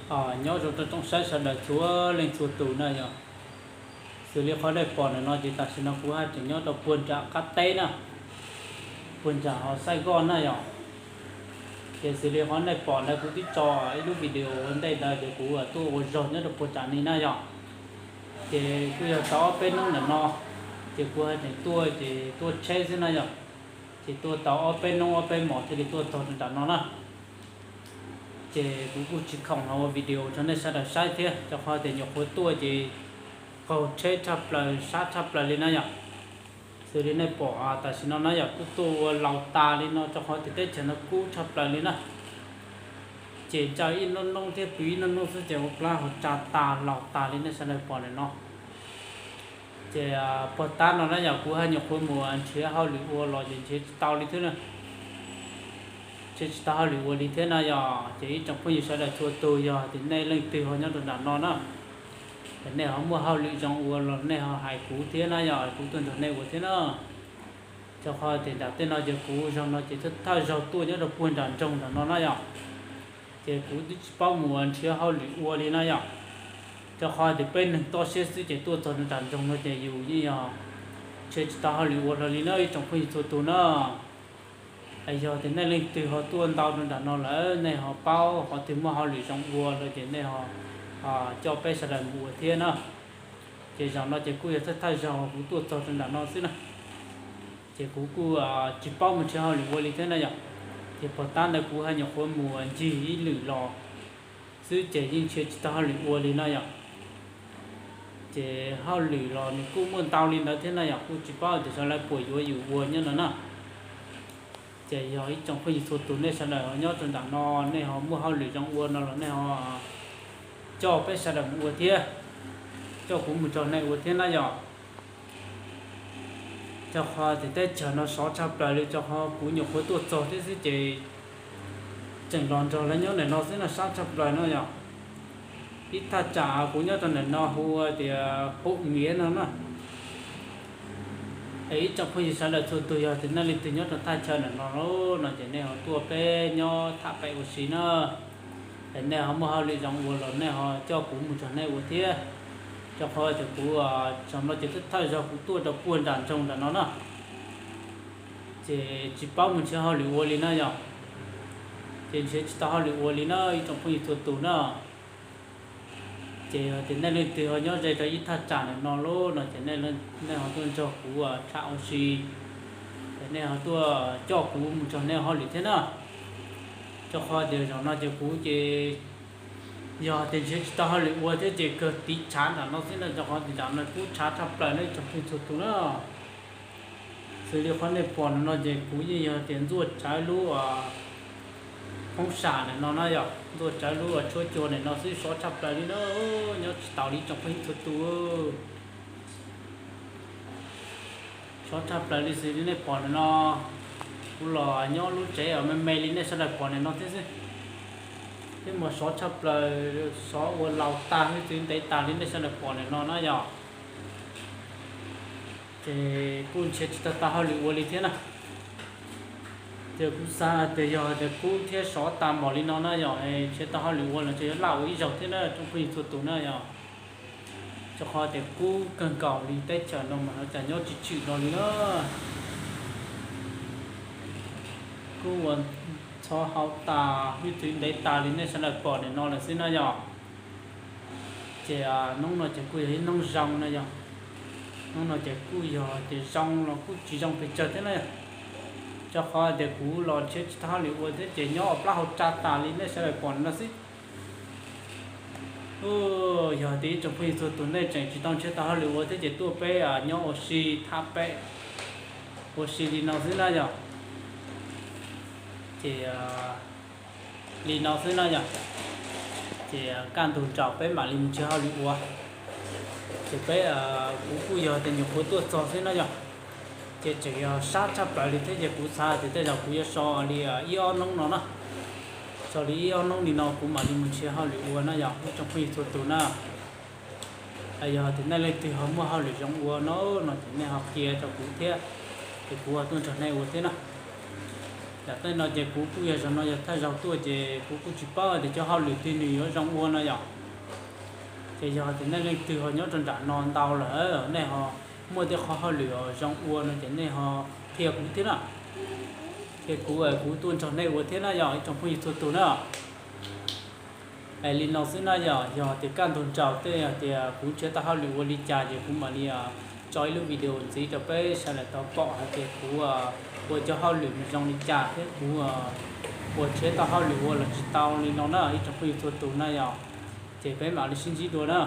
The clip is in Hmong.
Nyob zoo rau tsoom saib sawv daws txhua leej txhua tus na yog. Xws li qhov nej pom ntawm no ces tam sim no kuv haj tseem nyob rau puag nram qab teb na, puag nram hauv Xaij Koj na yog. Ces xws li qhov nej pom ntawd kuv twb tso ib lub video ua ntej ntawd ces kuv tuaj ua zog nyob rau puag nram ni na yog. Ces kuj yog tau ob peb hnub ntawm no, ces kuv haj tseem tuaj ces tuaj tsheb xwb na yog. Ces tuaj tau ob peb hnub ob peb hmos thiaj li tuaj txog rau nram no na. Ces kuv kuj tsis khoom los ua video rau nej sawv daws saib thiab, rau qhov tias nyuam qhuav tuaj ces qaug tsheb tshaj plaws sab tshaj plaws li na yom. Xws li nej pom tam sim no na yom, kuj tuaj ua laus tas li no rau qhov tias teb chaws no kub tshaj plaws li na. Ces ntsaj ib hnub hnub thiab pw ib hnub hnub xwb ces ua plab ho tsa tas laus tas li nej sawv daws pom ntawm no. Ces puag ta no na yog kuv haj nyuam qhuav mus nrhiav hauj lwm ua los ces nrhiav tsis tau li thiab na. Nrhiav tsis tau hauj lwm ua li thiab na yog. Ces ib tsoom phooj ywg sawv daws txhua tus yog tias nej leej twg ho nyob rau nram no na, es nej ho muaj hauj lwm zoo ua los nej ho hais kuv thiab na yog, kuv tuaj nrog nej ua thiab na. Rau qhov tias nram tej no ces kuv zaum no ces thawj zaug tuaj nyob rau puag nram nroog nram no na yog. Ces kuv twb tsis paub mus nrhiav hauj lwm ua li na yom. Rau qhov tias peb neeg toj siab xwb ces tuaj txog nram nroog no ces yus yeej yog nrhiav tsis tau hauj lwm ua hlo li na ib tsoom phooj ywg txhua tus na. Yog tias nej leej twg ho tuaj ntau rau nram no lawm nej ho paub qhov twg muaj hauj lwm zoo ua lawm ces nej ho coj peb sawv daws mus ua thiab na. Ces zaum no ces kuj yog thawj thawj zaug kuv tuaj txog rau nram no xwb na. Ces kuv kuj tsis paub mus nrhiav hauj lwm ua li thiab na yom. Ces puag ta ntawd kuv haj nyuam qhuav mus ncig ib lwm los xwb ces yeej nrhiav tsis tau hauj lwm ua li na yom. Ces hauj lwm los nws kuj muaj ntau li ntawd thiab na yom, kuj tsis paub tias sawv daws puas yuav yus ua nyob no na. Ces yog ib tsoom phooj ywg txhua tus nej sawv daws nyob rau nram no, nej ho muaj hauj lwm zoo ua no los nej ho coj peb sawv daws mus ua thiab, coj kuv mus nrog nej ua thiab na yom. Rau qhov tias teb chaws no sov tshaj plaws li, rau qhov kuv nyuam qhuav tuaj txog thiab xwb ces tseem los nrog lawv nyob ntawm no xwb no sab tshaj plaws no yom. Ib thaj tsam kuv nyob rau ntawm no hu ua tias Phuj Miav no na. Es ib tsoom phooj ywg sawv daws txhua tus yog tias nej leej twg nyob rau thaj chaw ntawm no no ces nej ho tuaj peb nyob tham pem ua si na. Es nej ho muaj hauj lwm zoo ua los nej ho coj kuv mus nrog nej ua thiab. Rau qhov tias kuv zaum no ces thawj zaug kuv tuaj rau puag nram nroog nram no na. Ces tsis paub mus nrhiav hauj lwm ua li na yom. Ces nrhiav tsis tau hauj lwm ua li na ib tsoom phooj ywg txhua tus na. Ces yog tias nej leej twg ho nyob ze rau ib thaj tsam ntawm no lawm no ces nej ho tuaj nrog kuv tham ua si, es nej ho tuaj coj kuv mus nrog nej hauj lwm thiab na. Rau qhov tias zaum no ces kuv ces yog tias nrhiav tsis tau hauj lwm ua thiab ces kawg tiv tshav nram no xwb na, rau qhov tias nram no kub tshav tshaj plaws na ib tsoom phooj ywg txhua tus na. Xws li qhov nej pom no ces kuv yeej yog tias ntxuaj tsawv lub phoob sam ntawm no na yom, ntxuaj tsawv lub tshuab cua ntawm no xwb sov tshaj plaws li na, nyob tsis taus li tsoom phooj ywg txhua tus. Sov tshaj plaws li xws li nej pom ntawm no, kuv los nyob lub tsev me me li nej sawv daws pom ntawm no thiab xwb. Thiab mas sov tshaj plaws, sov ua laus tag hwj txwv ntev tas li nej sawv daws pom ntawm no na yom. Ces kuj nrhiav tsis tau tau hauj lwm ua li thiab na. Ces kuv xav tias yog tias kub thiab sov tas npaum li no na yom, nrhiav tau hauj lwm ua los ntshe yuav laj ua ib zaug thiab na tsoom phooj ywg txhua tus na yom. Rau qhov tias kub kawg nkaus li teb chaws no mas cas nyob tsis tshwm no li na. Kub ua txhov hau tas hwj txwv ntev tas li nej sawv daws pom ntawm no lawm xwb na yom. Ces hnub no ces kuj yog ib hnub zoo na yom. Hnub no ces kuj yog tias zoo los kuj tsis zoo pes tsawg thiab na yom. Rau qhov tias kuv los nrhiav tsis tau hauj lwm ua thiab ces nyob ua plaub hau tsa tas li nej sawv daws pom no xwb. Yog tias ib tsoom phooj ywg txhua tus nej tseem tsis tau nrhiav tau hauj lwm ua thiab ces tuaj peb nyob ua si tham pem ua si li no xwb na yom. Ces li no xwb na yom. Ces kaj ntug nraus peb mam li mus nrhiav hauj lwm ua. Ces peb, kuv kuj yog tias nyuam qhuav tuaj txog xwb na yom. Ces tseem yog sab tshaj plaws li thiab ces kuv xav tias tej zaum kuv yuav so li ib ob hnub no na. So li ib ob hnub li no kuv mam li mus nrhiav hauj lwm ua na yom ib tsoom phooj ywg txhua tus na. Yog tias nej leej twg ho muaj hauj lwm zoo ua no no ces nej ho qhia rau kuv thiab, ces kuv ho tuaj nrog nej ua thiab na. Yam tej no ces kuv kuj yog zaum no yog thawj zaug tuaj ces kuv kuj tsis paub tias cov hauj lwm twg nws yuav zoo ua no yom. Ces yog tias nej leej twg ho nyob rau nram no ntau lawm, nej ho muaj tej qhov hauj lwm zoo ua no ces nej ho qhia kuv thiab na. Qhia kuv, kuv tuaj nrog nej ua thiab na yom ib tsoom phooj ywg txhua tus na. Es li no xwb na yom, yog tias kaj ntug nraus tej hais tias kuv nrhiav tau hauj lwm ua li cas ces kuv mam li tso ib lub video ntxiv rau peb sawv daws tau pom hais tias kuv ua cov hauj lwm zoo li cas thiab kuv ua nrhiav tau hauj lwm ua los tsis tau li no na ib tsoom phooj ywg txhua tus na yom. Ces peb mam li sib ntsib dua na.